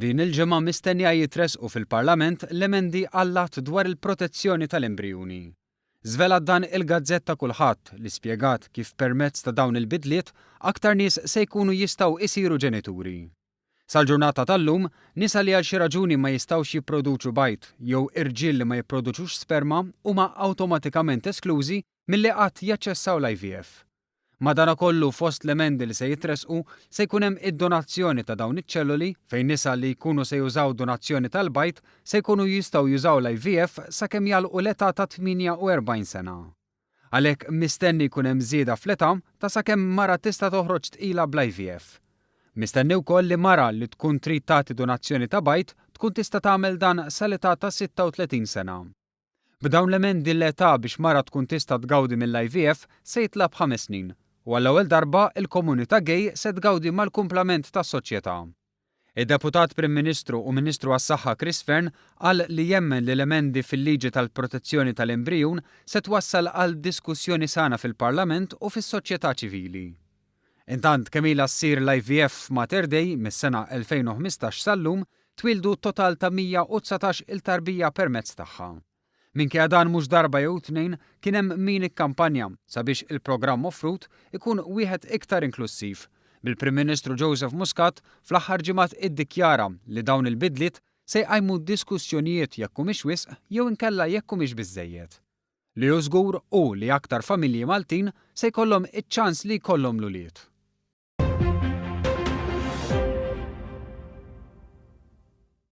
Din il-ġimgħa mistennija jitressqu fil-Parlament l-emendi għall-Att dwar il-Protezzjoni tal-Embrijuni. Żvelat dan il-gazzetta Kulħadd li spjegat kif permezz ta' dawn il-bidliet aktar nies se jkunu jistgħu jsiru ġenituri. Sal-ġurnata tal-lum, nisa li għal xi raġuni ma jistgħux jipproduċu bajd jew irġiel li ma jipproduċux sperma huma awtomatikament esklużi milli qatt jaċċessaw l-IVF. Madanakollu fost l-emendi li se jitressqu se jkun hemm id-donazzjoni ta' dawn iċ-ċelloli fejn nisa li jkunu se jużaw donazzjoni tal-bajd se jkunu jistgħu jużaw l-IVF sakemm jagħlqu l-età ta' 48 sena. Għalhekk mistenni jkun hemm żieda fl-età ta' sakemm mara tista' toħroġ tqila bl-IVF. Mistenni wkoll li mara li tkun trid tagħti donazzjoni ta' bajd tkun tista' tagħmel dan sal-età ta' 36 sena. B'dawn l-emendi l-età biex mara tkun tista' tgawdi mill-IVF se jitla' b'ħames snin u għall-ewwel darba l-komunità gay se tgawdi mal-kumplament tas-soċjetà. Id-Deputat Prim Ministru u Ministru għas-Saħħa Chris Fearne qal li jemmen li l-emendi fil-liġi tal-protezzjoni tal-embrijun se twassal għal diskussjoni sana fil-Parlament u fis-soċjetà ċivili. Intant, kemm ilha ssir l-IVF f'Mater Dei, mis-sena 2015 sal-lum, twieldu total ta' 119 il tarbija permezz tagħha. Minkejja dan mhux darba jew tnejn kien hemm min ikkampanja sabiex il-programm offrut ikun wieħed iktar inklussiv, bil-Prim Ministru Joseph Muscat fl-aħħar ġimgħat iddikjara li dawn il-bidliet se jqajmu diskussjonijiet jekk humiex wisq jew inkella jekk humiex biżżejjed. Li hu żgur hu li aktar familji Maltin se jkollhom iċ-ċans li jkollhom l-ulied.